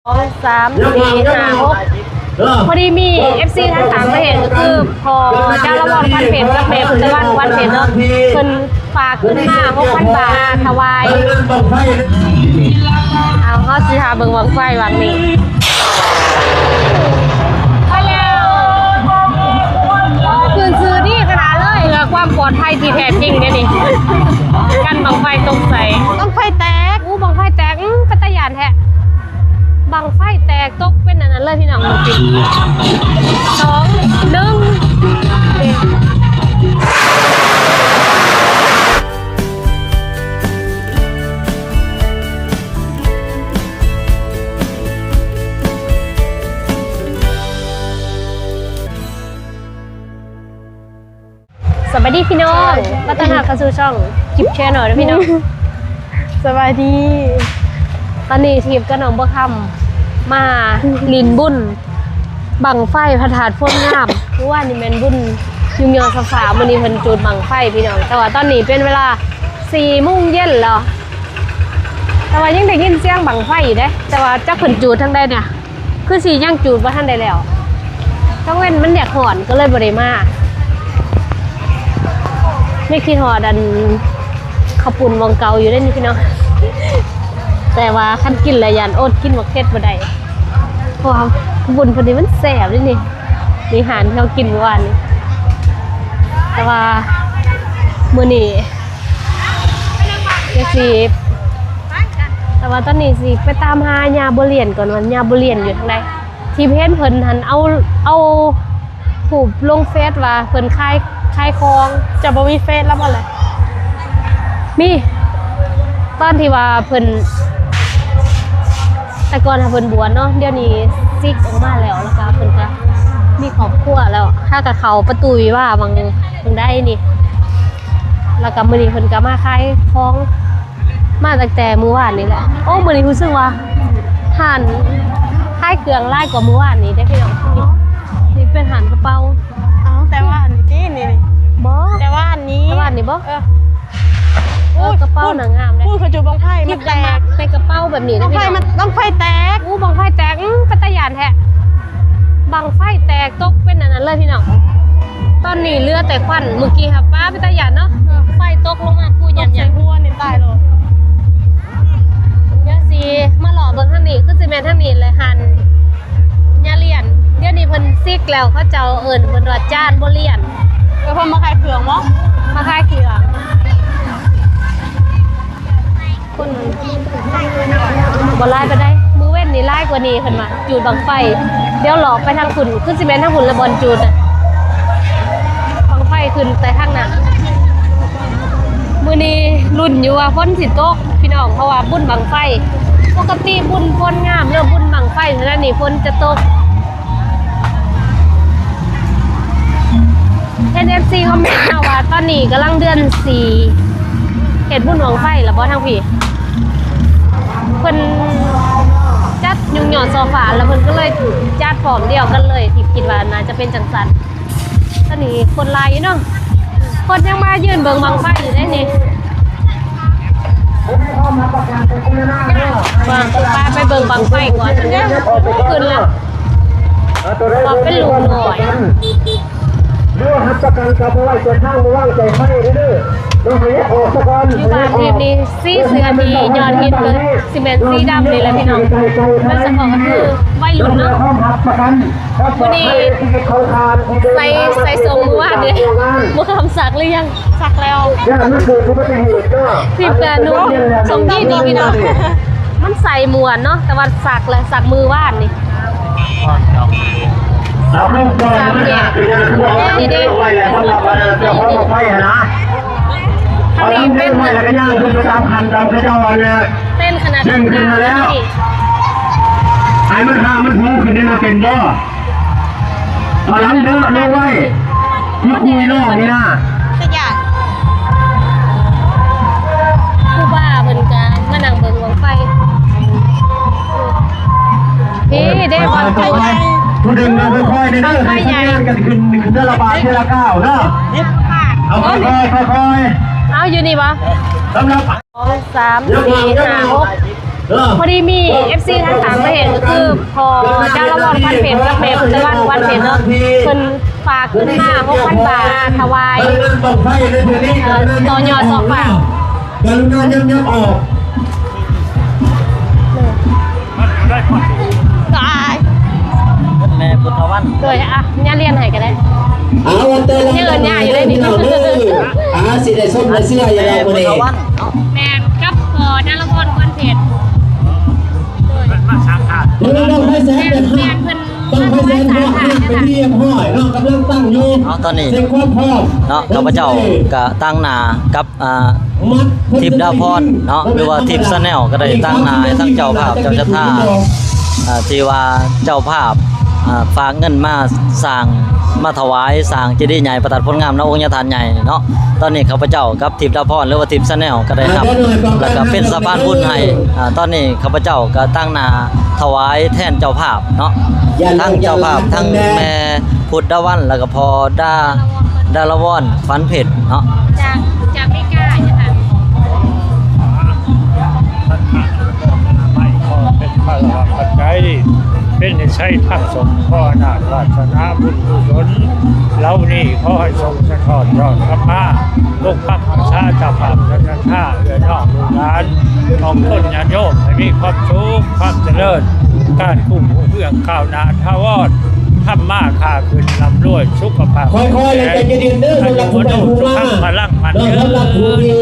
ສອງ ສາມ ສີ່ ຫ້າ ຫົກ ພໍດີມີເອັຟຊີທາງຕ່າງປະເທດ ກໍຄືພໍ່ຈາລະວອນ ພັນເພັດ ກັບແມ່ພຸດທະວັນ ພັນເພັດເນາະ ເພິ່ນຝາກເງິນມາຫົກພັນບາດຖວາຍ. ເອົາ ເຮົາຊິຫາເບິ່ງບັ້ງໄຟວັນນີ້. ໄປແລ້ວ ຂຶ້ນຊື່ດີຂະໜາດເລີຍ ເພື່ອຄວາມປອດໄພທີ່ແທ້ຈິງເດ້ນີ້ ກັນບັ້ງໄຟຕົກໃສ່. ບັ້ງໄຟແຕກ ອູ້ ບັ້ງໄຟແຕກ ອືມ ເປັນຕາຢ້ານແທ້. ບັ້ງໄຟແຕກຕົກເປັນອັນນັ້ນເລີຍພີ່ນ້ອງ. ສອງ ໜຶ່ງ. ສະບາຍດີພີ່ນ້ອງ ສະບາຍດີ ຂໍຕ້ອນຮັບເຂົ້າສູ່ຊ່ອງ Tip Channel ເດີພີ່ນ້ອງ. ສະບາຍດີ. ຕອນນີ້ທິບກັບນ້ອງບົວຄຳມາຫຼິ້ນບຸນບັ້ງໄຟພະທາດໂພນງາມ. ມື້ວານນີ້ແມ່ນບຸນຍຸງຍອດຊາວຟ້າ ມື້ນີ້ເພິ່ນຈູດບັ້ງໄຟພີ່ນ້ອງ. ແຕ່ວ່າຕອນນີ້ເປັນເວລາສີ່ໂມງເຢັນແລ້ວ ແຕ່ວ່າຍັງໄດ້ຍິນສຽງບັ້ງໄຟຢູ່ເດ້ ແຕ່ວ່າຈັກເພິ່ນຈູດທາງໃດນະ. ຄືຊິຍັງຈູດບໍ່ທັນໄດ້ແລ້ວ ກາງເວັນມັນຢາກຮ້ອນ ກໍເລີຍບໍ່ໄດ້ມາ. ຍັງຄິດຮອດອັນເຂົ້າປຸ້ນໝ່ອງເກົ່າຢູ່ເດ້ນີ້ພີ່ນ້ອງ ແຕ່ວ່າຄັນກິນແລ້ວຢ້ານອົດກິນບັກເຜັດບໍ່ໄດ້ ເພາະວ່າເຂົ້າປຸ້ນເພິ່ນນີ້ມັນແຊບເດ້ນີ້ ໃນຮ້ານທີ່ເຮົາກິນມື້ວານນີ້. ແຕ່ວ່າມື້ນີ້ ຈະຊິ ແຕ່ວ່າຕອນນີ້ຊິໄປຕາມຫາຍ່າບົວລຽນກ່ອນ ວ່າຍ່າບົວລຽນຢູ່ທາງໃດ. ທີ່ເຫັນເພິ່ນຫັ້ນເອົາ ເອົາຮູບລົງເຟສວ່າເພິ່ນຂາຍ ຂາຍຂອງ. ເຈົ້າບໍ່ມີເຟສລາວບໍ່ລະ? ມີ ຕອນທີ່ວ່າເພິ່ນ ແຕ່ກ່ອນຫາເພິ່ນບວດເນາະ ດຽວນີ້ສິກອອກມາແລ້ວ ແລ້ວກະເພິ່ນກະມີຄອບຄົວແລ້ວ ຫາກະເຂົ້າປະຕູວິວາຫວ່າງ ຫວ່າງໃດນີ້. ແລ້ວກະມື້ນີ້ເພິ່ນກະມາຂາຍຂອງ ມາຕັ້ງແຕ່ມື້ວານນີ້ແຫຼະ. ໂອ້ ມື້ນີ້ຮູ້ສຶກວ່າຮ້ານຂາຍເຄື່ອງຫຼາຍກວ່າມື້ວານນີ້ເດ້ພີ່ນ້ອງ. ນີ້ເປັນຮ້ານກະເປົາ. ເອົ້າ ແຕ່ວ່າອັນນີ້ຕິ ນີ້ ນີ້ ບໍ່ ແຕ່ວ່າອັນນີ້ ແຕ່ວ່າອັນນີ້ບໍ່? ເອີ ເອີ ກະເປົານະງາມເດ້. ພຸ້ນ ເຂົາຈູດບັ້ງໄຟມັນແຕກ ແຕ່ກະເປົາແບບນີ້ເດ້ພີ່ນ້ອງ. ບັ້ງໄຟແຕກ. ອູ້ ບັ້ງໄຟແຕກ. ອືມ ເປັນຕາຢ້ານແທ້. ບັ້ງໄຟແຕກຕົກເປັນອັນນັ້ນເລີຍພີ່ນ້ອງ. ຕອນນີ້ເຫຼືອແຕ່ຄວັນ ມື້ກີ້ຫາປ້າເປັນຕາຢ້ານເນາະ. ເອີ ໄຟຕົກລົງມາ ກູຍ່ານໃສ່ຫົວນີ້ຕາຍໂລດ. ດຽວຊິມາເລາະເບິ່ງທາງນີ້ ຄືຊິແມ່ນທາງນີ້ແຫຼະ ຮ້ານຍ່າລຽນ. ດຽວນີ້ເພິ່ນສິກແລ້ວ ເຂົາເຈົ້າເອີ້ນເພິ່ນວ່າຈານບໍ່ລຽນ. ເອີ ເພິ່ນມາຂາຍເຄື່ອງບໍ? ມາຂາຍເຄື່ອງ. ຄົນບໍ່ຫຼາຍປານໃດ. ມື້ເວັນນີ້ຫຼາຍກວ່ານີ້ເພິ່ນວ່າ ຈູດບັ້ງໄຟ. ດຽວເລາະໄປທາງພຸ້ນ ຄືຊິແມ່ນທາງພຸ້ນລະບ່ອນຈູດນະ ບັ້ງໄຟຂຶ້ນແຕ່ທາງໜ້າ. ມື້ນີ້ລຸ້ນຢູ່ວ່າຝົນຊິຕົກພີ່ນ້ອງ ເພາະວ່າບຸນບັ້ງໄຟ ປົກກະຕິບຸນໂພນງາມ ຫຼືບຸນບັ້ງໄຟເທົ່ານັ້ນນີ້ ຝົນຈະຕົກ. ເຫັນເອັຟຊີຄອມເມັນມາວ່າ ຕອນນີ້ກຳລັງເດືອນສີ່ ເຮັດບຸນບັ້ງໄຟລະບໍ່ທາງພີ້? ເພິ່ນຈັດຍຸງຍອດຊໍຟາ ລະເພິ່ນກະເລີຍຈັດພ້ອມດຽວກັນເລີຍ ທີ່ຄິດວ່າໜ້າຈະເປັນຈັ່ງຊັ້ນ. ຕອນນີ້ຄົນຫຼາຍຢູ່ເນາະ ຄົນຍັງມາຢືນເບິ່ງບັ້ງໄຟຢູ່ເດ້ນີ້. ວ່າໄປ ໄປເບິ່ງບັ້ງໄຟກ່ອນ ຂຶ້ນລະ ວ່າເປັນລູກນ້ອຍ ຫຼືວ່າຮັບປະກັນກະບໍ່ໄວ້ໃຈທາງ ບໍ່ວາງໃຈໄຟເດີ. ຢູ່ບ້ານທີບນີ້ ສີເສື້ອທີ່ຍອດຮິດກະຊິແມ່ນສີດຳນີ້ແຫຼະພີ່ນ້ອງ ໂດຍສະເພາະກະຄືໄວລຸ້ນເນາະ. ມື້ນີ້ໃສ່ ໃສ່ຊົງມື້ວານນີ້ ມື້ຄ່ຳສັກຫຼືຍັງ? ສັກແລ້ວ. ທີບກະນຸ່ງຊົງຢີນນີ້ພີ່ນ້ອງ ມັນໃສ່ມ່ວນເນາະ ແຕ່ວ່າສັກແລ້ວ ສັກມື້ວານນີ້. ສາມແຍກ ນີ້ເດ້ ທາງນີ້ເປັນ ເຕັ້ນຂະໜາດນັ້ນ. ໃຫ້ມັນຫາມັນຫູຂຶ້ນໄດ້ ມັນເປັນບໍ່? ເອົາຫຼັງເດີ ລົງໄວ້ ຄືຄຸຍນ້ອງນີ້ນະ. ຄືຫຍັງ? ຄູບາເພິ່ນກະມານັ່ງເບິ່ງບັ້ງໄຟ. ເດ້ ເດ້ ບັ້ງໄຟ ຜູ້ດຶງເດີ ຄ່ອຍໆເດີ ໃຫ້ສັນຍານກັນຂຶ້ນ ຂຶ້ນເທື່ອລະບາດ ເທື່ອລະກ້າວເດີ. ເອົາ ຄ່ອຍໆ ຄ່ອຍໆ. ເອົາ ຢູ່ນີ້ບໍ່? ສຳລັບ ສອງ ສາມ ສີ່ ຫ້າ ຫົກ ພໍດີມີເອັຟຊີທາງຕ່າງປະເທດ ກະຄື ພໍ່ ດາລະວອນ ວັນເພັນ ກັບແມ່ ພຸດທະວັນ ວັນເພັນເນາະ ເພິ່ນຝາກເງິນມາ ຫົກພັນບາດ ຖວາຍ ເອີ ຕໍ່ຍອດສອກຝາກ. ກະລຸນາຍັບໆອອກ. ຕາຍ ແມ່ພຸດທະວັນ ໂດຍ ອ່ະ ຍ່າລຽນໃຫ້ກໍໄດ້. ເອົາ ແຕ່ລະ ຍັງເອີ້ນຍ່າຢູ່ເດ້ນີ້ ພີ່ນ້ອງເດີ. ອ່າ ຊິໄດ້ຊົມໄດ້ເຊື່ອຢູ່ແລ້ວມື້ນີ້. ແມ່ນ ກັບ ເອີ ດາລະວອນ ວັນເພັນ. ໂດຍ ເພິ່ນມາສາມທາດ ເບິ່ງໄຟແສນ ແມ່ນ ເພິ່ນ ບັ້ງໄຟແສນ ຮອດ ເປັນທີ່ຮຽບຮ້ອຍເນາະ ກຳລັງຕັ້ງຢູ່. ເອົາ ຕອນນີ້ ເຊັກຄວາມພ້ອມເນາະ ຂ້າພະເຈົ້າກະຕາງໜ້າກັບ ອ່າ ທິບດາວພອນເນາະ ຫຼືວ່າທິບ Channel ກໍໄດ້ຕາງໜ້າໃຫ້ທາງເຈົ້າພາບເຈົ້າສັດທາ ອ່າ ທີ່ວ່າເຈົ້າພາບ ອ່າ ຝາກເງິນມາສ້າງ ມາຖວາຍສ້າງເຈດີໃຫຍ່ ພະທາດໂພນງາມ ນະອົງຍາທາດໃຫຍ່ເນາະ. ຕອນນີ້ຂ້າພະເຈົ້າກັບທິບດາວພອນ ຫຼືວ່າທິບ Channel ກໍໄດ້ຮັບ ແລ້ວກໍເປັນສະພານບຸນໃຫ້. ອ່າ ຕອນນີ້ຂ້າພະເຈົ້າກໍຕາງໜ້າຖວາຍແທນເຈົ້າພາບເນາະ ທັງເຈົ້າພາບ ທັງແມ່ ພຸດທະວັນ ແລ້ວກໍພໍ່ດາ ດາລະວອນ ຝັນເພັດເນາະ ຈາກ ຈາກເມກາ ເຈົ້າຄ່ະ. ເປັນພາລະປັດໄຈ ເປັນນິໄສທາງສົງ ຂໍອຳນາດວາສະໜາບຸນກຸສົນເຫຼົ່ານີ້ ຂໍໃຫ້ສົ່ງສະທ້ອນຍ້ອນກັບມາ ປົກປັກຮັກສາເຈົ້າພາບເຈົ້າສັດທາ ເອື້ອຍນ້ອງລູກຫຼານຂອງຕົນຍາດໂຍມ ໃຫ້ມີຄວາມສຸກຄວາມຈະເລີນ ການກຸ້ງຮຸ່ງເຮືອງ ກ້າວໜ້າຖາວອນ ທຳມາຄ້າຂຶ້ນ ລ່ຳລວຍ ສຸຂະພາບ ຄ່ອຍໆ ແລະໃຈເຢັນເດີ ສຳລັບຜູ້ໄປຜູ້ມາເນາະ ສຳລັບຜູ້ທີ່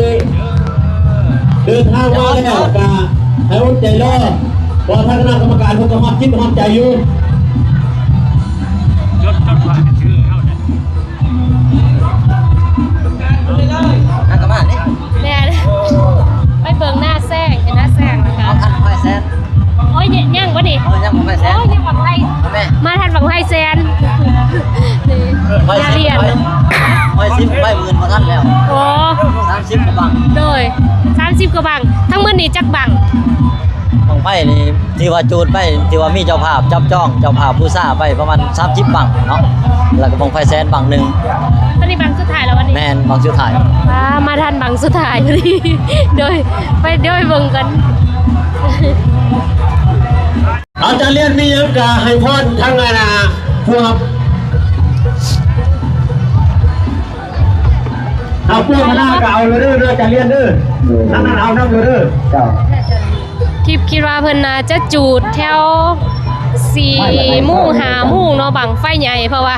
ເດີນທາງມາແລ້ວກະໃຫ້ອົດໃຈລໍ ເພາະວ່າທາງຄະນະກຳມະການເພິ່ນກໍຮອດຈິດຮອດໃຈຢູ່. ຈົດ ຈົດ ວ່າຊື່ເຮົາເດ້. ແມ່ນ ໄປເບິ່ງໜ້າແຊງ ເຫັນໜ້າແຊງແລ້ວກະ ເອົາ ຄັນໄຟແສນ ໂອ້ຍ ຍັງບໍ່ນີ້ ເອີ ຍັງບໍ່ໄຟແສນ ໂອ້ຍ ຍັງບໍ່ໄຟ ມາທັນບັ້ງໄຟແສນ ໄຟສິບ ໄຟ ໄຟສິບ ໄຟໝື່ນບໍ່ທັນແລ້ວ ໂອ້ ສາມສິບກວ່າບັ້ງ ໂດຍ ສາມສິບກວ່າບັ້ງ ທັງໝົດນີ້ຈັກບັ້ງ? ບັ້ງໄຟນີ້ ທີ່ວ່າຈູດໄປ ທີ່ວ່າມີເຈົ້າພາບຈັບຈອງ ເຈົ້າພາບບູຊາໄປປະມານສາມສິບບັ້ງເນາະ ແລ້ວກໍບັ້ງໄຟແສນບັ້ງໜຶ່ງ. ອັນນີ້ບັ້ງສຸດທ້າຍແລ້ວ ອັນນີ້ ແມ່ນ ບັ້ງສຸດທ້າຍ. ອ່າ ມາທັນບັ້ງສຸດທ້າຍພໍດີ ໂດຍ ໄປ ໂດຍ ເບິ່ງກັນ. ອາຈານລຽນມີຫຍັງກະໃຫ້ພອນທາງ ອັນນ່າ ພວກ ເອົາພວກຄະນະກະເອົາເລີຍເດີ ອາຈານລຽນເດີ ທາງນັ້ນເອົານຳເລີຍເດີ. ເຈົ້າ ຄິດ ຄິດວ່າເພິ່ນໜ້າຈະຈູດແຖວສີ່ໂມງ ຫ້າໂມງເນາະ ບັ້ງໄຟໃຫຍ່ ເພາະວ່າ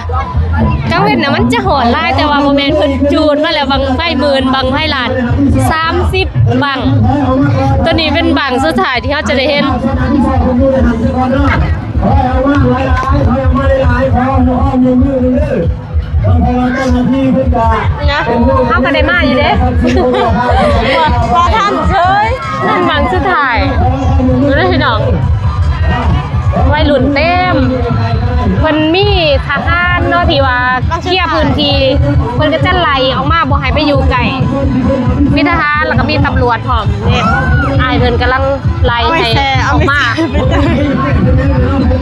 ກາງເວັນນະມັນຈະຮ້ອນຫຼາຍ ແຕ່ວ່າບໍ່ແມ່ນ ເພິ່ນຈູດມາແລ້ວ ບັ້ງໄຟໝື່ນ ບັ້ງໄຟລ້ານ ສາມສິບບັ້ງ. ໂຕນີ້ເປັນບັ້ງສຸດທ້າຍທີ່ເຮົາຈະໄດ້ເຫັນ. ເຮົາກໍໄດ້ມາຢູ່ເດ້ ບໍ່ ບໍ່ທັນເຄີຍ ນັ້ນບັ້ງສຸດທ້າຍ ເບິ່ງເດີພີ່ນ້ອງ ໄວລຸ້ນເຕັມ ເພິ່ນມີທະຫານເນາະ ທີ່ວ່າເຄຍພື້ນທີ່ ເພິ່ນກໍຈະໄລ່ອອກມາ ບໍ່ໃຫ້ໄປຢູ່ໃກ້ ມີທະຫານ ແລ້ວກໍມີຕຳຫຼວດພ້ອມເດ້ ອ້າຍເພິ່ນກຳລັງ ໄລ່ໃຫ້ອອກມາ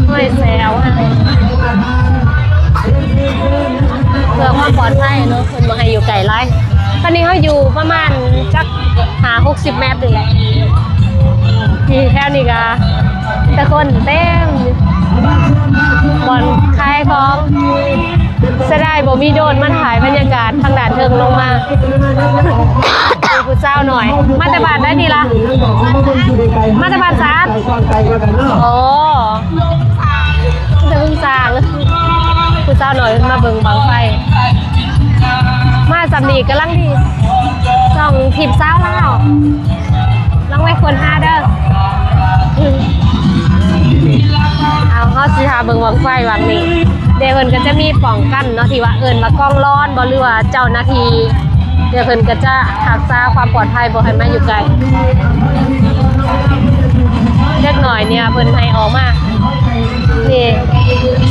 ຫ້ອຍແຊວ ເພື່ອຄວາມປອດໄພເນາະ ເພິ່ນບໍ່ໃຫ້ຢູ່ໃກ້ຫຼາຍ. ຕອນນີ້ເຮົາຢູ່ປະມານຈັກຫ້າຫົກສິບແມັດນີ້ແຫຼະ ທີ່ແຖວນີ້ກະແຕ່ຄົນເຕັມ ບ່ອນຂາຍຂອງ. ເສຍດາຍບໍ່ມີໂດຣນມາຖ່າຍບັນຍາກາດທາງດ້ານເທິງລົງມາ. ມີຜູ້ສາວໜ້ອຍ ມາແຕ່ບ້ານໃດນີ້ລະ? ມາແຕ່ບ້ານສະອາດ. ອໍ ແຕ່ເພິ່ງສ້າງ ຜູ້ສາວໜ້ອຍເພິ່ນມາເບິ່ງບັ້ງໄຟ. ມາສ່ຳນີ້ກຳລັງດີ ຊ່ອງທິບສາວລາວ. ລອງໄວ້ຄົ້ນຫາເດີ. ເອົາ ເຮົາຊິຫາເບິ່ງບັ້ງໄຟວັນນີ້ເດ້. ເພິ່ນກໍຈະມີປ້ອງກັນເນາະ ທີ່ວ່າເອີ້ນວ່າກອງລອນບໍ ຫຼືວ່າເຈົ້າໜ້າທີ່ ເດ້ ເພິ່ນກໍຈະຮັກສາຄວາມປອດໄພ ບໍ່ໃຫ້ມາຢູ່ໃກ້. ເດັກນ້ອຍນີ້ເພິ່ນໃຫ້ອອກມາ ນີ້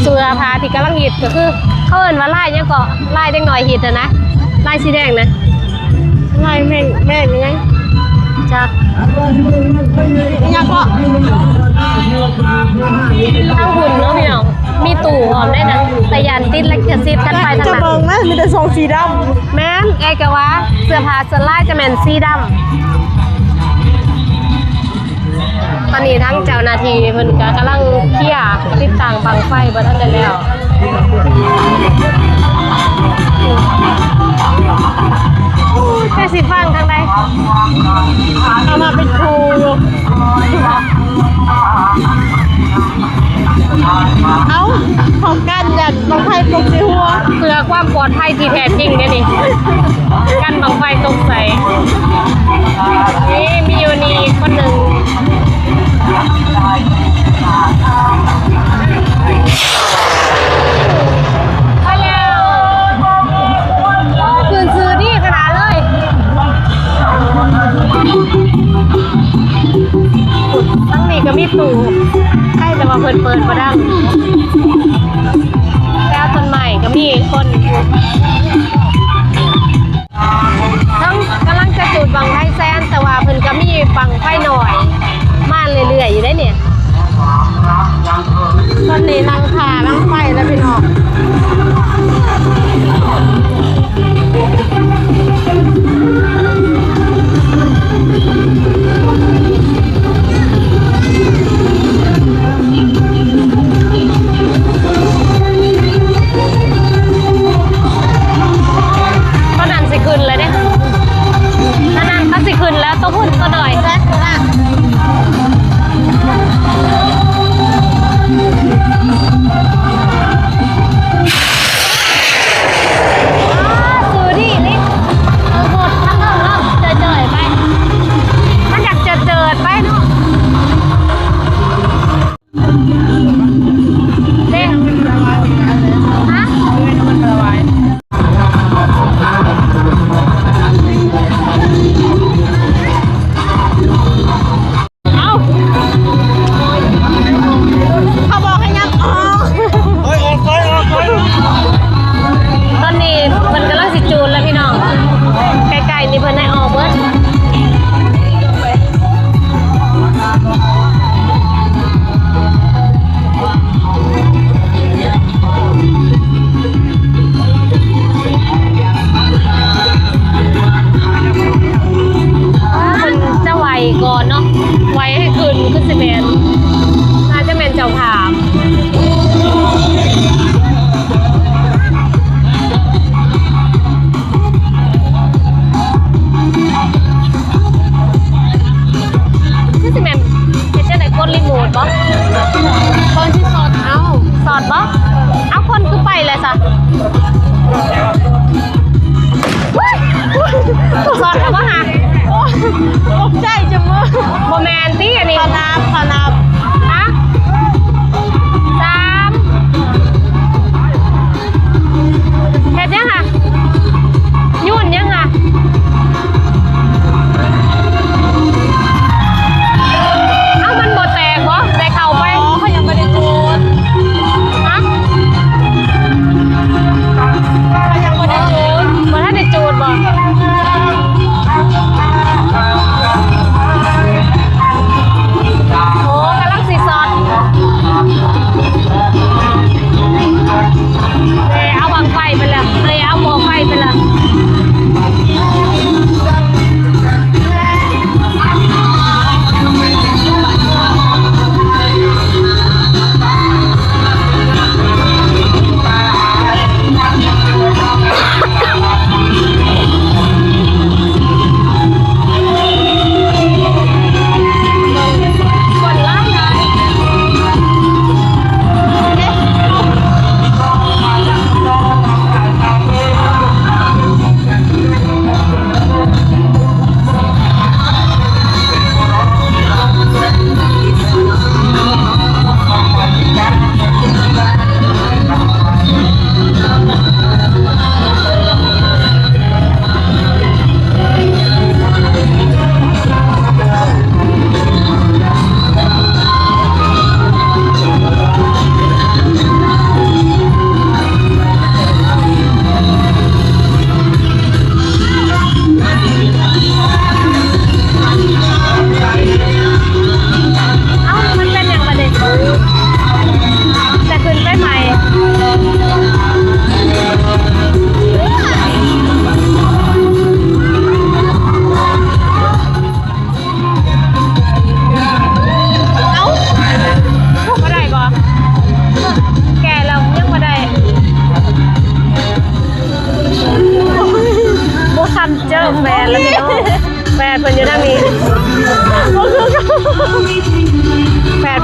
ເສື້ອຜ້າທີ່ກຳລັງຮິດ ກໍຄືເຂົາເອີ້ນວ່າລາຍຫຍັງເກາະ ລາຍເດັກນ້ອຍຮິດຫັ້ນນະ ລາຍສີແດງນະ. ລາຍແມ່ງ ແມ່ງອີຫຍັງ? ຈັກ ອີຫຍັງເກາະ? ທາງຫຸ້ນເນາະພີ່ນ້ອງ ມີຕູ້ພ້ອມໄດ໋ນະ ແຕ່ຢ້ານຕິດລິຂະສິດກັນໄປທາງນັ້ນ. ຈະເບິ່ງນະ ມີແຕ່ຊົງສີດຳ. ແມ່ນ ເອື້ອຍກໍວ່າເສື້ອຜ້າສ່ວນຫຼາຍຈະແມ່ນສີດຳ. ຕອນນີ້ທາງເຈົ້າໜ້າທີ່ເພິ່ນກໍກຳລັງເຄຍ ໄຟບໍ່ທັນໄດ້ແລ້ວ ແຕ່ຊິຟັງທາງໃດ ເອົາມາເປັນຄູ່ຢູ່. ເອົ້າ ເຂົາກັ້ນຢ້ານບັ້ງໄຟຕົກໃສ່ຫົວ ເພື່ອຄວາມປອດໄພທີ່ແທ້ຈິງເດ້ນີ້ ກັນບັ້ງໄຟຕົກໃສ່. ນີ້ ມີຢູ່ນີ້ຄົນໜຶ່ງ ຮາໂລ ໂອ້ ຂຶ້ນຊື່ດີຂະໜາດເລີຍ. ທາງນີ້ກໍມີຕູ້ ໃກ້ແຕ່ວ່າເພິ່ນເປີດບໍ່ດັງ. ແຖວຕົ້ນໄມ້ກໍມີຄົນ ເທິງກຳລັງຈະຈູດບັ້ງໄຟແສນ ແຕ່ວ່າເພິ່ນກໍມີບັ້ງໄຟນ້ອຍມາເລື້ອຍໆຢູ່ເດ້ນີ້. ຕອນນີ້ນັ່ງຖ້າບັ້ງໄຟແລ້ວພີ່ນ້ອງ. ຕອນນັ້ນຊິຂຶ້ນແລ້ວເດ້ ຕອນນັ້ນເຂົາຊິຂຶ້ນແລ້ວ ໂຕພຸ້ນໂຕນ້ອຍ. ແຊກໂຕນັ້ນ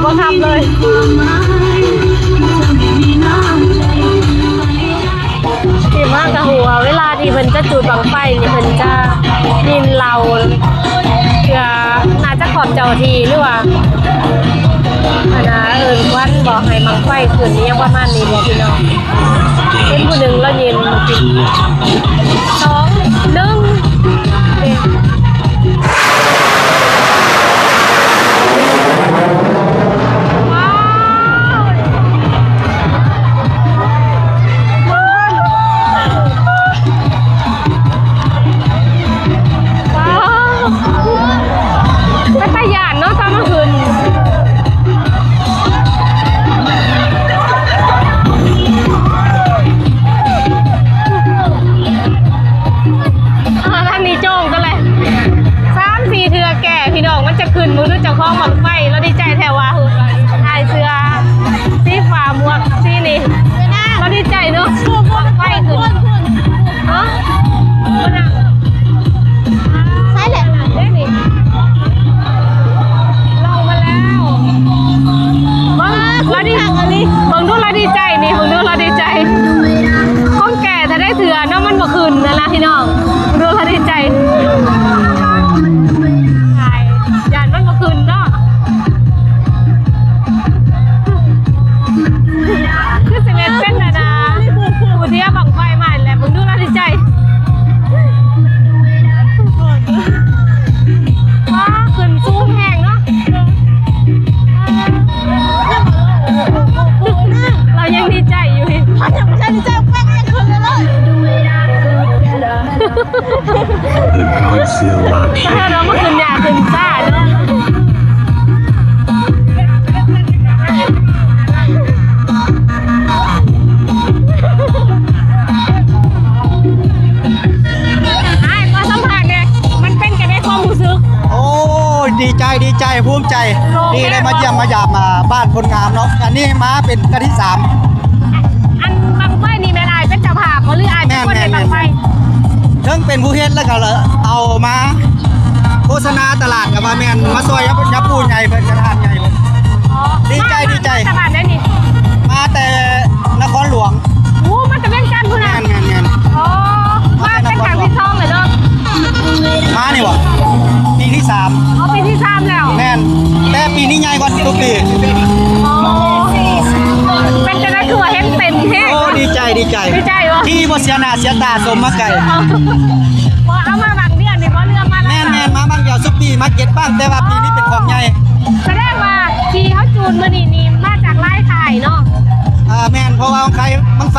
ບໍ່ທັບເລີຍ. ທີ່ມາກະຮູ້ວ່າເວລາທີ່ເພິ່ນຈະຈູດບັ້ງໄຟນີ້ ເພິ່ນຈະຍິນເລົ່າ ເພື່ອ ໜ້າຈະຂອບເຈົ້າທີ່ ຫຼືວ່າ ອັນນ່າ ເອີ້ນຂວັນບອກໃຫ້ບັ້ງໄຟຂຶ້ນ ອີ່ຫຍັງປະມານນີ້ແຫຼະພີ່ນ້ອງ. ເຫັນຜູ້ໜຶ່ງລາວຍິນ ສອງ ໜຶ່ງ. ເປັນຕາຢ້ານເນາະຕອນກາງຄືນ. ອ່າ ທາງນີ້ໂຈ້ງກັນເລີຍ ສາມສີ່ເທື່ອແກ່ພີ່ນ້ອງ ມັນຈະຂຶ້ນ. ເບິ່ງດູເຈົ້າຂອງບັ້ງໄຟ ລາວດີໃຈແທ້ວ່າ ອ້າຍເສື້ອສີຟ້າໝວກສີນີ້ ລາວດີໃຈເນາະ ບັ້ງໄຟຂຶ້ນ. ເອີ ໃຊ່ແຫຼະ ເດ້ນີ້ ລົງມາແລ້ວ. ເບິ່ງ ລາວດີ ເບິ່ງດູລາວດີໃຈນີ້ ເບິ່ງດູລາວດີໃຈ. ຂອງແກ່ຖ້າໄດ້ເທື່ອເນາະ ມັນບໍ່ຂຶ້ນຫັ້ນນະພີ່ນ້ອງ. ເບິ່ງດູລາວດີໃຈ ຢ້ານມັນບໍ່ຂຶ້ນເນາະ. ຄືຊິເປັນ ເປັນອັນນ່າ ຜູ້ເທຍບັ້ງໄຟມາແຫຼະ. ເບິ່ງດູລາວດີໃຈ ວ້າ ຂຶ້ນສູງແຮງເນາະ. ລາວຍັງດີໃຈຢູ່ ຍັງບໍ່ທັນດີໃຈ ແປ້ງຍັງຂຶ້ນເລີຍ. ເອີ ເຮົາມາຂຶ້ນຍາກຂຶ້ນຊ້າເນາະ. ອ້າຍ ຂໍສຳພາດແດ່ ມັນເປັນຈັ່ງໃດຄວາມຮູ້ສຶກ? ໂອ້ຍ ດີໃຈ ດີໃຈ ພູມໃຈ ທີ່ໄດ້ມາຢ້ຽມມາຢາມ ອ່າ ບ້ານໂພນງາມເນາະ. ອັນນີ້ມາເປັນເທື່ອທີສາມ. ອັນບັ້ງໄຟນີ້ແມ່ນອ້າຍເປັນເຈົ້າພາບບໍ່ ຫຼືອ້າຍເປັນຄົນເຮັດບັ້ງໄຟ? ແມ່ນໆໆ ເຖິງເປັນຜູ້ເຮັດ ແລ້ວກໍເອົາມາໂຄສະນາຕະຫຼາດ ກໍວ່າແມ່ນ ມາຊ່ອຍຍາປູ່ໃຫຍ່ເພິ່ນ ຍາທ່ານໃຫຍ່ເພິ່ນ. ອໍ ດີໃຈ ມາ ດີໃຈ ມາແຕ່ບ້ານໃດນີ້? ມາແຕ່ນະຄອນຫຼວງ. ໂອ້ ມາແຕ່ວຽງຈັນພຸ້ນນະ? ແມ່ນໆໆ. ອໍ ມາເປັນຄັ້ງທີສອງແລ້ວເນາະ? ມານີ້ບໍ່? ປີທີສາມ. ອໍ ປີທີສາມແລ້ວ? ແມ່ນ ແຕ່ປີນີ້ໃຫຍ່ກວ່າທຸກປີ. ອໍ ເປັນຈັ່ງໃດ ຄືວ່າເຫັນເຕັ້ນແຮງ? ໂອ້ ດີໃຈ ດີໃຈ ດີໃຈບໍ່? ທີ່ບໍ່ເສຍໜ້າເສຍຕາ ສົມມາໄກ. ບໍ່ ເອົາມາບັ້ງດຽວນີ້ບໍ່ ຫຼືວ່າມາຫຼາຍ? ແມ່ນໆ ມາບັ້ງດຽວ ຊຸປີມາເຈັດບັ້ງ ແຕ່ວ່າປີນີ້ເປັນຂອງໃຫຍ່. ສະແດງວ່າທີ່ເຮົາຈູດມື້ນີ້ນີ້ມາຈາກຫຼາຍຄ້າຍເນາະ? ອ່າ ແມ່ນ ເພາະວ່າຂອງຄ້າຍ ບັ້ງໄຟ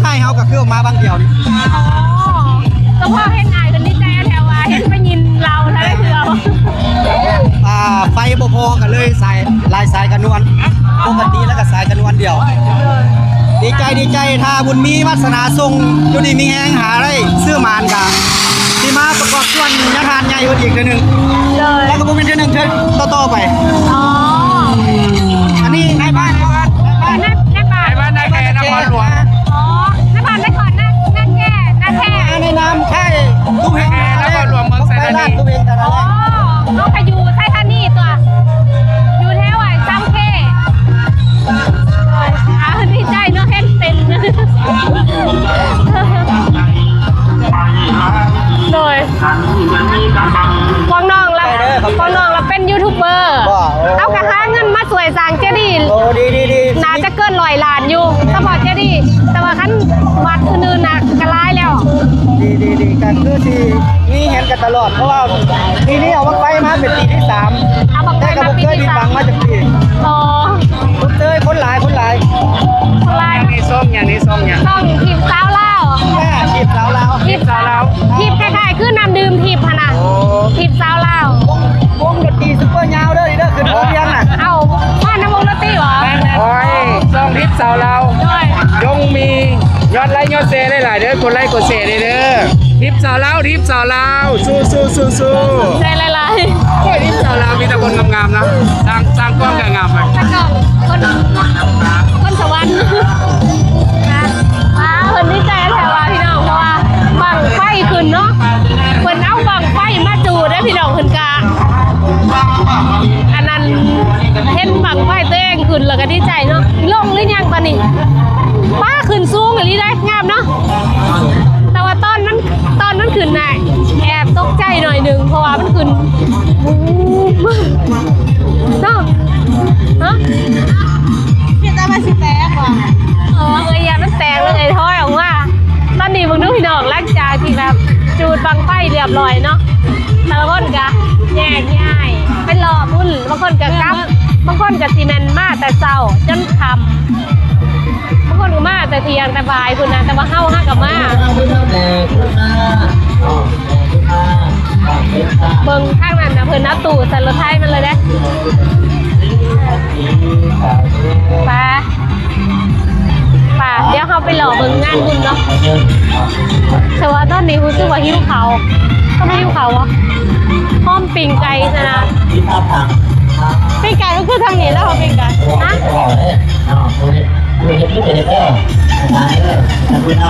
ຄ້າຍເຮົາກໍຄືອອກມາບັ້ງດຽວນີ້. ອໍ ກໍພໍເຫັນອ້າຍເພິ່ນດີໃຈແທ້ວ່າ ເຫັນໄປຍິນເລົ່າຫຼາຍເທື່ອ. ອ່າ ໄຟບໍ່ພໍກໍເລີຍສາຍ ຫຼາຍສາຍກະນວນ ປົກກະຕິແລ້ວກໍສາຍກະນວນດຽວ. ດີໃຈ ດີໃຈ ຖ້າບຸນມີວາດສະໜາສົ່ງ ຢູ່ດີມີແຮງ ຫາໄດ້ຊື້ໝານກະ ຊິມາປະກອບສ່ວນຍາທ່ານໃຫຍ່ເພິ່ນອີກເທື່ອໜຶ່ງ. ໂດຍ ແລ້ວກໍບໍ່ແມ່ນເທື່ອໜຶ່ງ ເທື່ອຕໍ່ໆໄປ. ອໍ ອັນນີ້ນາຍບ້ານ ນາຍບ້ານ ນາຍ ນາຍບ້ານ ນາຍບ້ານນາແຄນະຄອນຫຼວງ. ອໍ ນາຍບ້ານນາແຄ ນາແຄ ນາແຄ ໃນນາມຄ້າຍຕູ້ເຮັງ ນາແຄນະຄອນຫຼວງເມືອງໄຊທານີ. ອໍ ເຮົາກໍຢູ່ໄຊທານີຕົວະ ຢູ່ແຖວໄອ້ຊຳເຄ. ອ່າ ດີໃຈເນາະ ເຫັນເປັນ ໂດຍ ພວກນ້ອງລະ ພວກນ້ອງລະເປັນຢູທູບເບີ ເຮົາກະຫາເງິນມາຊ່ວຍສ້າງເຈດີ ໂອ້ ດີໆໆ ໜ້າຈະເກີນຮ້ອຍລ້ານຢູ່ ສະເພາະເຈດີ ແຕ່ວ່າຄັນວັດອື່ນໆນະກະຫຼາຍແລ້ວ. ດີໆໆ ກະຄືຊິມີແຮງກັນຕະຫຼອດ ເພາະວ່າປີນີ້ເອົາບັ້ງໄຟມາເປັນປີທີສາມ ເອົາບັ້ງໄຟມາປີທີສາມ ແຕ່ກໍບໍ່ເຄີຍຜິດຫວັງມາຈັກປີ. ອໍ ຊົມເຊີຍ ຄົນຫຼາຍ ຄົນຫຼາຍ ຄົນຫຼາຍ. ອັນນີ້ຊ່ອງຫຍັງ ນີ້ຊ່ອງຫຍັງ? ຊ່ອງທິບສາວລາວ. ແມ່ ທິບສາວລາວ ທິບສາວລາວ ທິບຄ້າຍໆຄືນ້ຳດື່ມທິບຫັ້ນນະ. ໂອ້ ທິບສາວລາວ ວົງ ວົງດົນຕີຊຸບເປີຍາວເດີ ນີ້ເດີ ຂຶ້ນຮອດວຽງນະ. ເອົ້າ ມານຳວົງດົນຕີຫວາ? ໂອ້ຍ ຊ່ອງທິບສາວລາວ ໂດຍ ຈົ່ງມີຍອດໄລກ໌ຍອດແຊຣ໌ຫຼາຍໆເດີ ກົດໄລກ໌ກົດແຊຣ໌ເດີ. ທິບສາວລາວ ທິບສາວລາວ ສູ້ໆໆໆ. ໃຈຫຼາຍໆ. ໂອ້ຍ ທິບສາວລາວມີແຕ່ຄົນງາມໆນະ ສ້າງ ສ້າງກ້ອງກະງາມໄປ ສ້າງກ້ອງ ຄົນ ຄົນສະຫວັນ. ອ່າ ເພິ່ນດີໃຈແທ້ວ່າພີ່ນ້ອງ ເພາະວ່າບັ້ງໄຟຂຶ້ນເນາະ ເພິ່ນເອົາບັ້ງໄຟມາຈູດເດ້ພີ່ນ້ອງ ເພິ່ນກະ ອັນນັ້ນ ເຫັນບັ້ງ ຂຶ້ນແລ້ວກໍດີໃຈເນາະ. ລົງຫຼືຍັງຕອນນີ້? ປ້າ ຂຶ້ນສູງອີ່ຫຼີເດ້ ງາມເນາະ. ແຕ່ວ່າຕອນມັນ ຕອນມັນຂຶ້ນນະ ແອບຕົກໃຈໜ້ອຍໜຶ່ງ ເພາະວ່າມັນຂຶ້ນ ເນາະ. ຮະ? ຄິດວ່າມັນຊິແຕກບໍ່? ເອີ ເອີຍ ຢ້ານມັນແຕກ ເລີຍຖອຍອອກມາ. ຕອນນີ້ເບິ່ງດູພີ່ນ້ອງ ຫຼັງຈາກທີ່ແບບຈູດບັ້ງໄຟລຽບລ້ອຍເນາະ ແຕ່ລະຄົນກະແຍກຍ້າຍໄປເລາະພຸ້ນ ບາງຄົນກະກັບ ບາງຄົນກະຊິແມ່ນມາແຕ່ເຊົ້າຈົນຄ່ຳ ບາງຄົນກະມາແຕ່ທ່ຽງແຕ່ບ່າຍພຸ້ນນະ ແຕ່ວ່າເຮົາ ເຮົາກະມາ. ເບິ່ງທາງນັ້ນນະ ເພິ່ນເອົາຕູ້ໃສ່ລົດໄຖມັນເລີຍເດ້. ໄປ ໄປ ດຽວເຮົາໄປເລາະເບິ່ງງານບຸນເນາະ. ແຕ່ວ່າຕອນນີ້ຮູ້ສຶກວ່າຫິວເຂົ້າ. ຕ້ອງຫິວເຂົ້າບໍ່? ພ້ອມປີ້ງໄກ່ຊັ້ນນະ. ປີ້ງໄກ່ກໍຄືທາງນີ້ແລ້ວ ປີ້ງໄກ່. ຮະ?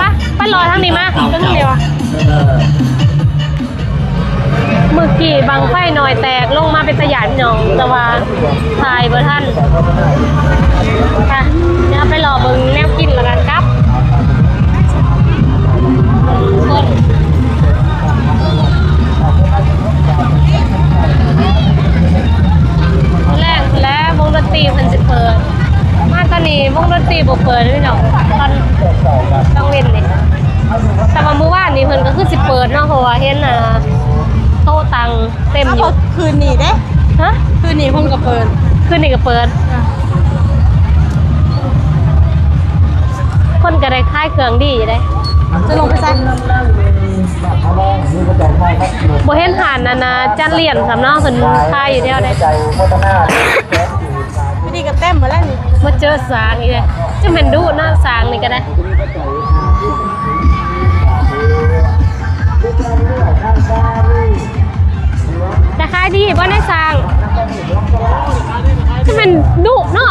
ໄປ ໄປເລາະທາງນີ້ມາ ໄປທາງນີ້ວ່າ. ມື້ກີ້ບັ້ງໄຟນ້ອຍແຕກລົງມາເປັນຕາຢ້ານພີ່ນ້ອງ ແຕ່ວ່າຖ່າຍບໍ່ທັນ. ໄປ ດຽວໄປເລາະເບິ່ງແນວກິນແລ້ວກັນກັບ. ມື້ແລງພຸ້ນແຫຼະ ວົງດົນຕີເພິ່ນຊິເປີດ. ມາຕອນນີ້ວົງດົນຕີບໍ່ເປີດເດ້ພີ່ນ້ອງ ຕອນກາງເວັນນີ້. ແຕ່ວ່າມື້ວານນີ້ເພິ່ນກໍຄືຊິເປີດເນາະ ເພາະວ່າເຫັນ ອ່າ ໂຕະຕັ່ງເຕັມຢູ່. ຄືນນີ້ເດ້. ຮະ? ຄືນນີ້ເພິ່ນກໍເປີດ. ຄືນນີ້ກໍເປີດ. ອ່າ ເພິ່ນກໍໄດ້ຂາຍເຄື່ອງດີຢູ່ເດ້. ຈະລົງໄປໃສ? ບໍ່ເຫັນຮ້ານອັນນ່າ ຈານລຽນຊ້ຳເນາະ ເພິ່ນຂາຍຢູ່ແຖວໃດ. ຢູ່ນີ້ກໍເຕັມໝົດແລ້ວນີ້. ມາເຈີຊ້າງອີກແລ້ວ. ຈະແມ່ນດຸເນາະ ຊ້າງນີ້ກໍໄດ້. ຈະຂາຍດີບໍ່ນາຍຊ້າງ? ຈະແມ່ນດຸເນາະ.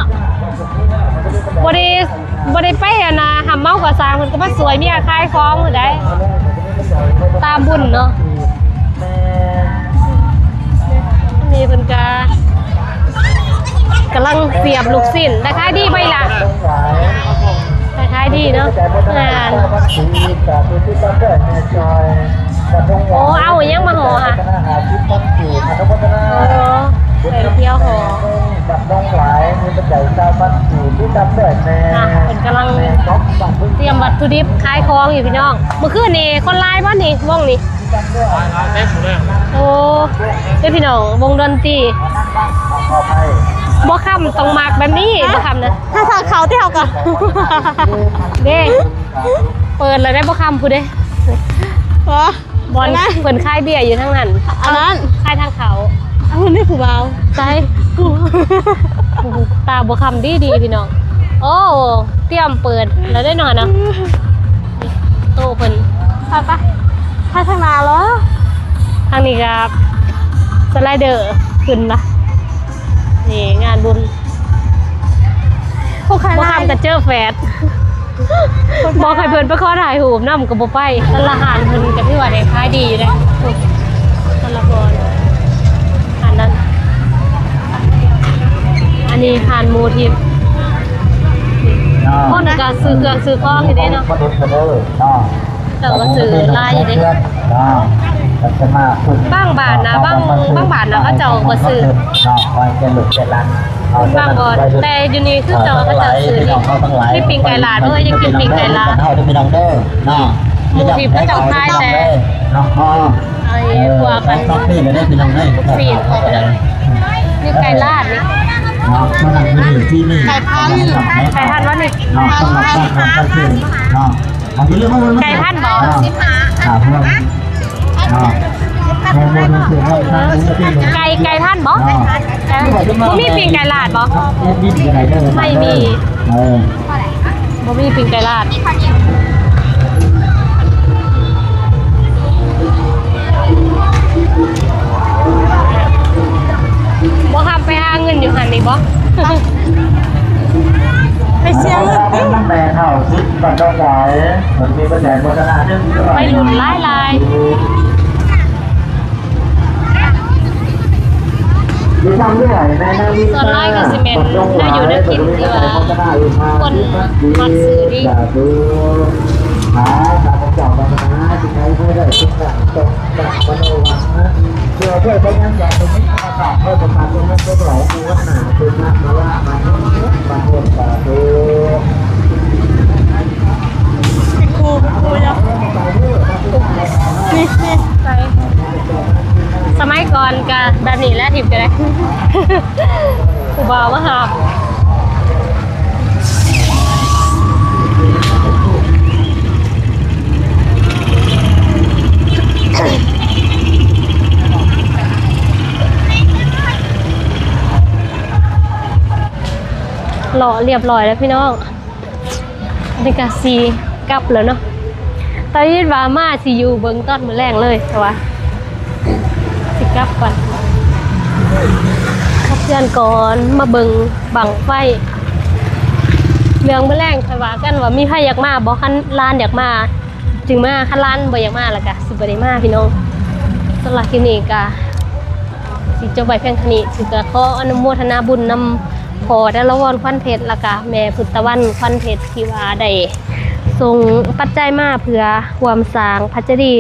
ບໍ່ໄດ້ ບໍ່ໄດ້ໄປອັນນ່າ ຮັບເໝົາກໍ່ສ້າງ ເພິ່ນກໍມາຊ່ວຍເມຍຂາຍຂອງພຸ້ນໃດ໋ ຕາມບຸນເນາະ. ນີ້ເພິ່ນກະກຳລັງສຽບລູກຊີ້ນ. ໄດ້ຂາຍດີບໍ່ອີ່ຫຼ້າ? ໄດ້ຂາຍດີເນາະ. ແມ່ນ. ໂອ້ ເອົາຫຍັງມາຫໍ່ຫະ? ໂອ້ ໄປທ່ຽວຫໍ່. ອ່ະ ເພິ່ນກຳລັງຕຽມວັດຖຸດິບຂາຍຂອງຢູ່ພີ່ນ້ອງ. ມື້ຄືນນີ້ຄົນຫຼາຍບໍ່ນີ້ ວົງນີ້? ໂອ້ ເດ້ພີ່ນ້ອງ ວົງດົນຕີ ບໍ່ຄຳຕ້ອງມັກແບບນີ້ ບໍ່ຄຳນະ. ຖ້າທາງເຂົ້າທີ່ເຮົາກໍ ເດ້ ເປີດແລ້ວໄດ້ບໍ່ຄຳພຸ້ນເດ້. ບໍ່ ບ່ອນເພິ່ນຂາຍເບຍຢູ່ທາງນັ້ນ. ອັນນັ້ນ ຂາຍທາງເຂົ້າ. ເອົາ ນີ້ຜູ້ບ່າວ ໃສ? ຕາບໍ່ຄຳດີໆ ພີ່ນ້ອງ. ໂອ້ ຕຽມເປີດແລ້ວເດ້ເນາະ ເນາະ. ໂຕະເພິ່ນ ໄປ ໄປ ໄປທາງໜ້າເລາະ. ທາງນີ້ກໍສະໄລເດີຂຶ້ນລະ. ນີ້ງານບຸນ ບໍ່ຄຳກໍເຈີແຝດ ບອກໃຫ້ເພິ່ນໄປຂໍຖ່າຍຮູບນຳກໍບໍ່ໄປ. ແຕ່ລະຮ້ານເພິ່ນກໍຖືວ່າໄດ້ຂາຍດີຢູ່ເດ້ ແຕ່ລະຄົນ. ອັນນັ້ນ ອັນນີ້ຮ້ານໝູທິບ ຄົນກໍຊື້ເຄື່ອງຊື້ຂອງຢູ່ເດ້ເນາະ. ເຈົ້າກໍຊື້ຫຼາຍຢູ່ເດ້. ບາງບ້ານນະ ບາງ ບາງບ້ານນະ ເຂົາເຈົ້າບໍ່ຊື້. ບາງບ່ອນ ແຕ່ຢູ່ນີ້ຄືເຈົ້າ ເຂົາເຈົ້າຊື້ນີ້. ມີປີ້ງໄກ່ລາດ ເອີ ຢາກກິນປີ້ງໄກ່ລາດ. ໝູທິບເຂົາເຈົ້າຂາຍແຕ່ ເອີ ພວກອັນ ຊີ້ນ ໄກ່ລາດນີ້ ໄກ່ພັນ ໄກ່ພັນວະນີ້? ໄກ່ພັນບໍ່? ສິບຫ້າ ໄກ່ ໄກ່ພັນບໍ່? ບໍ່ມີປີ້ງໄກ່ລາດບໍ່? ໄມ່ມີ ບໍ່ມີປີ້ງໄກ່ລາດ. ບໍ່ຄຳໄປຫາເງິນຢູ່ຫັ້ນນີ້ບໍ່? ໄປເສຍເງິນຕິ? ແມ່ເຖົ້າສິດບັດດອກຫວາຍ ມັນມີບັນໄດໂຄສະນາໜຶ່ງ ໄວລຸ້ນຫຼາຍໆ. ສ່ວນຫຼາຍກໍຊິແມ່ນແນວຢູ່ແນວກິນທີ່ວ່າຄົນມັກຊື້ດີ. ສະໄໝກ່ອນກະແບບນີ້ແຫຼະ ທິບກໍໄດ້ ຜູ້ບ່າວມາຮັບ ເລາະລຽບລ້ອຍແລ້ວພີ່ນ້ອງ. ນີ້ກະຊິກັບແລ້ວເນາະ ຕາວິດວ່າມາຊິຢູ່ເບິ່ງຕອນມື້ແລງເລີຍ ແຕ່ວ່າຊິກັບກ່ອນ ກັບເຮືອນກ່ອນ ມາເບິ່ງບັ້ງໄຟ ເລື່ອງມື້ແລງຄ່ອຍວ່າກັນວ່າມີໃຜຢາກມາບໍ່ ຄັນຫຼານຢາກມາຈຶ່ງມາ ຄັນຫຼານບໍ່ຢາກມາແລ້ວກະຊິບໍ່ໄດ້ມາພີ່ນ້ອງ. ສຳລັບຄລິບນີ້ກະ ຊິຈົບໄວ້ພຽງເທົ່ານີ້ ຖືກະຂໍອະນຸໂມທະນາບຸນນຳພໍ່ດາລະວອນ ຂວັນເພັດ ແລ້ວກະແມ່ພຸດຕະວັນ ຂວັນເພັດ ທີ່ວ່າໄດ້ສົ່ງປັດໄຈມາເພື່ອຮ່ວມສ້າງພະເຈດີ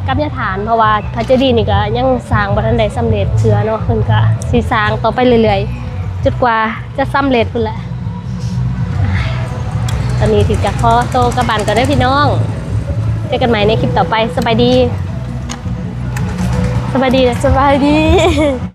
ກັບຍາຖານ ເພາະວ່າພະເຈດີນີ້ກະຍັງສ້າງບໍ່ທັນໄດ້ສຳເລັດເທື່ອເນາະ ເພິ່ນກະຊິສ້າງຕໍ່ໄປເລື້ອຍໆ ຈົນກວ່າຈະສຳເລັດພຸ້ນແຫຼະ. ຕອນນີ້ຖືກະຂໍໂຕກັບບ້ານກ່ອນເດີພີ່ນ້ອງ ເຈີກັນໃໝ່ໃນຄລິບຕໍ່ໄປ ສະບາຍດີ ສະບາຍດີ ສະບາຍດີ.